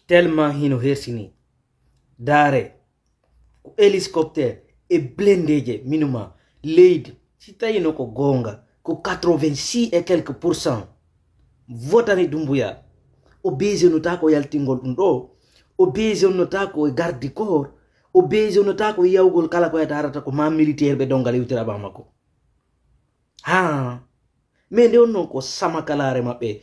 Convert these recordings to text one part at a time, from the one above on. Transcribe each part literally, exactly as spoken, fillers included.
Tellement hino hersini. Ndaare, ko hélicoptère e blindeeje, minuma leydi, si tawino ko goonga, ko quatre-vingt-six et quelques pour cent votani Dumbuya. O besoinata ko yaltingol ɗum ɗo, o besoinata ko e garde du corps, o besoinata ko e yawgol kala ko yata arata ko ma militaire ɓe dongal iwtira ɓa makko. Haa, mais nde wonno ko samakalaare maɓɓe,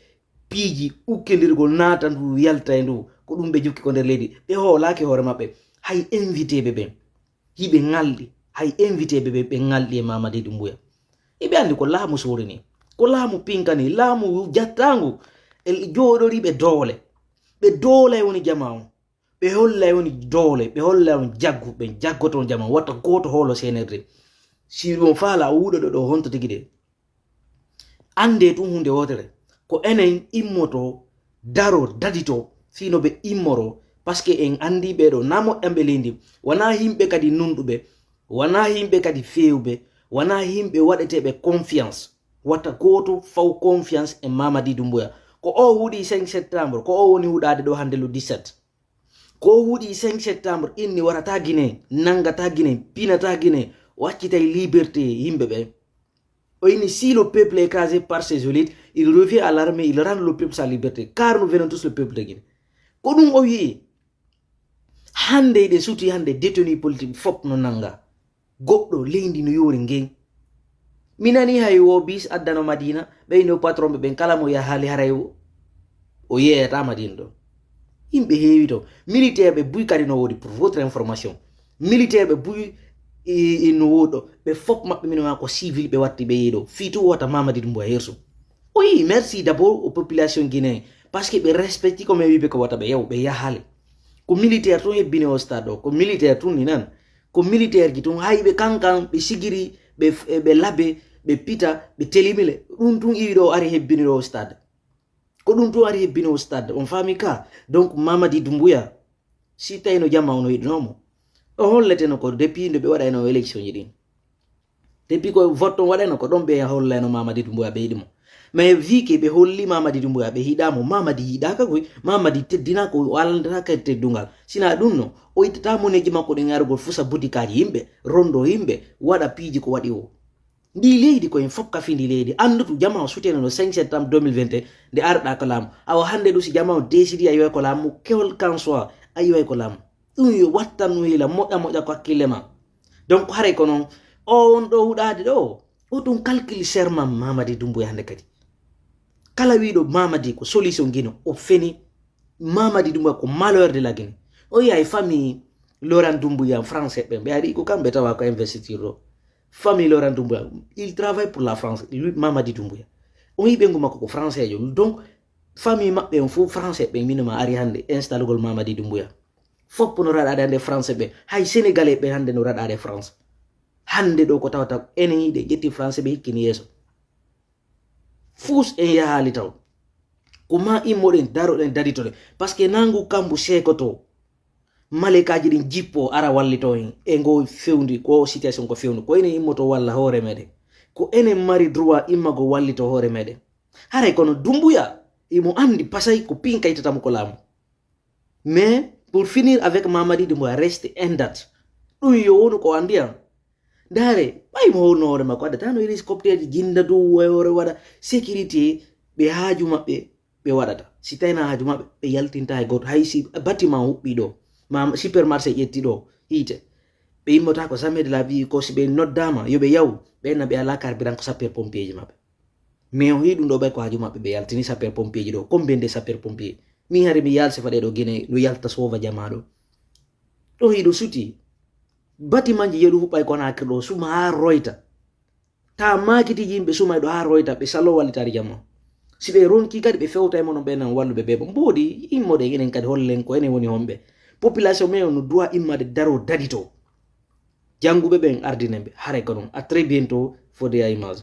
piiji ukkindirgol naata ndu, yalta e ndu, ko ɗum ɓe jokki ko nder leydi. Ɓe hoolaaki hoore maɓɓe. Hay invité ɓe ɓen, hiɓe ŋalɗi. Hay invité ɓe ɓen, ɓe ŋalɗi e Mamadi Dumbuya. Hiɓe anndi ko laamu suurini, ko laamu pinkani, laamu jattaangu e jooɗoriiɓe doole. Ɓe doole woni jama on. Ɓe holla e woni doole, ɓe holla e on jaggu, ɓe jaggoto on jama, watta gooto hoolo C N R D. Si ɗum faala o wuɗo ɗo, ɗo honto tigi de. Annde tun hunde wotere, ko enen immoto, daro, dadito, fii no ɓe immoro, parce que en anndi ɓe ɗo na moƴƴamɓe leydi, wona yimɓe kadi nunɗuɓe, wona yimɓe kadi feewɓe, wona yimɓe waɗeteeɓe confiance. Watta gooto faw confiance e Mamadi Dumbuya. Ko o huɗi cinq septembre, ko o woni huɗaade ɗo hannde le dix-sept. Ko o huɗi cinq septembre, inni warata Guinée, nangata Guinée, pinata Guinée, o accitay liberté yimɓe ɓe. O inni, si le peuple est écrasé par ses élites, il revient à l'armée, il rend le peuple sa liberté, car nous venons tous le peuple de Guinée. Ko ɗum o wi'i. Hannde eɗen suti hannde détenu politique fof no nannga. Goɗɗo leydi no yoori ngen. Mi nani hay wo bis addano Madina, ɓeyno patron ɓe ɓen kala mo yahaali haray o, o yeeyata Madina ɗo. Yimɓe heewi to. Militaire ɓe buy kadi no woodi, pour votre information. Militaire ɓe buy i, i no woodi ɗo. Ɓe fof maɓɓe mino ma ko civil ɓe watti ɓe yeeyi ɗo. Fii tun wota Mamadi Dumbuya hersu. O yi, merci d'abord aux populations guinéennes. Parce que ɓe respecti ko men wiɓe ko wata ɓe yaw, ɓe yahaali. Ko militaire tun hebbini o stade o. Ko militaire tun ni nan. Ko militaire ji tun, hay ɓe kankan, ɓe sigiri, ɓe f-, ɓe labe, ɓe pita, ɓe telimile. Ɗum tun iwi ɗo o ari hebbini ɗo o stade. Ko ɗum tun ari hebbini o stade. On faami ka? Donc Mamadi Dumbuya, si tawino jama ono yiɗuno mo, o holleteno ko depuis nde ɓe waɗayno élection ji ɗin. Depuis ko vote on waɗayno ko ɗon ɓe hollayno Mamadi Dumbuya ɓe yiɗi mo. Mais vu que ɓe holli Mamadi Dumbuya ɓe yiɗa mo, Mamadi yiɗaka koy, Mamadi teddinaka, o alandata kadi teddungal. Sina ɗum no, o ittata moneji makko ɗin arugol fusa butikaaji yimɓe, rondo yimɓe, waɗa piiji ko waɗi o. Ndi leydi ko en fof kafi ndi leydi. Anndutu jama o suteno no cinq septembre deux mille vingt et un nde arɗa ko laamu. Awa hannde ɗum si jama o décidi a yowa ko laamu, quel qu'en soit, a yowa ko laamu. Ɗum yo wattan no hila moƴƴa moƴƴa ko hakkille ma. Donc haray ko noon, o on ɗo huɗaade ɗo, o ɗum calcul serment Mamadi Dumbuya hannde kadi. Kala wiɗo Mamadi ko solution Guinée, o feni. Mamadi Dumbuya ko malheur de la Guinée. O yahay famille Laurent Dumbuya français ɓe, ɓe ari ko kamɓe tawa ko investiture ɗo. Famille Laurent Dumbuya, il travaille pour la France, lui, Mamadi Dumbuya. O yi ɓengu makko ko français jo. Donc, famille maɓɓe on fof français ɓe, mino ma ari hannde, installugol Mamadi Dumbuya. Fof no raɗaade hannde français ɓe. Hay Sénégalais ɓe hannde no raɗaade France. Hannde ɗo ko tawata enen hiɗe ƴetti français ɓe hikkini yeeso. Fuus en yahaali taw. Ko ma immoɗen, daroɗen, daditoɗen. Parce que nangu kambu seekoto. Malekaaji ɗin jippo ara wallito en. E ngo fewndi, ko situation ko fewndi. Ko enen immoto walla hoore meɗen. Ko enen mari droit immago wallito hoore meɗen. Haray kono Dumbuya, imo andi pasay ko pinkaytata mo ko laamu. Mais pour finir avec Mamadi Dumbuya, reste en date. Ɗum yo wonu ko andi an. Ndaare, ɓay mo howno hoore makko, addata no hélicoptère ji jinda dow woyore waɗa sécurité, ɓe haaju maɓɓe ɓe waɗata. Si tawina haaju maɓɓe, ɓe yaltinta e gooto. Hay si bâtiment huɓɓi ɗo, ma supermarché ƴetti ɗo, hiite. Ɓe immota ko jamais de la vie, ko si ɓe noddama, yo ɓe yaw, ɓe na ɓe ala carburant ko sapeur pompier ji maɓɓe. Mais on yi ɗum ɗo ɓay ko haaju maɓɓe ɓe yaltini sapeur pompier ji ɗo. Combien de sapeur pompier? Mi hari mi yalse faɗe ɗo Guinée, no yalta sova jama ɗo. Ɗo hiɗo suti. Bâtiment ji yeɗu huɓɓay ko na kirɗo, suma ha royta. Ta makiti yimɓe sumay ɗo ha royta, ɓe salo wallitari jama. Si ɓe ronki kadi ɓe fewta e mono ɓe nan walluɓe ɓe ɓon. Mboodi immoɗen enen kadi hollen ko enen woni homɓe. Population men on no duwa immade daro dadito. Jannguɓe ɓen ardinen ɓe. Haray ko non. À très bientôt for the image.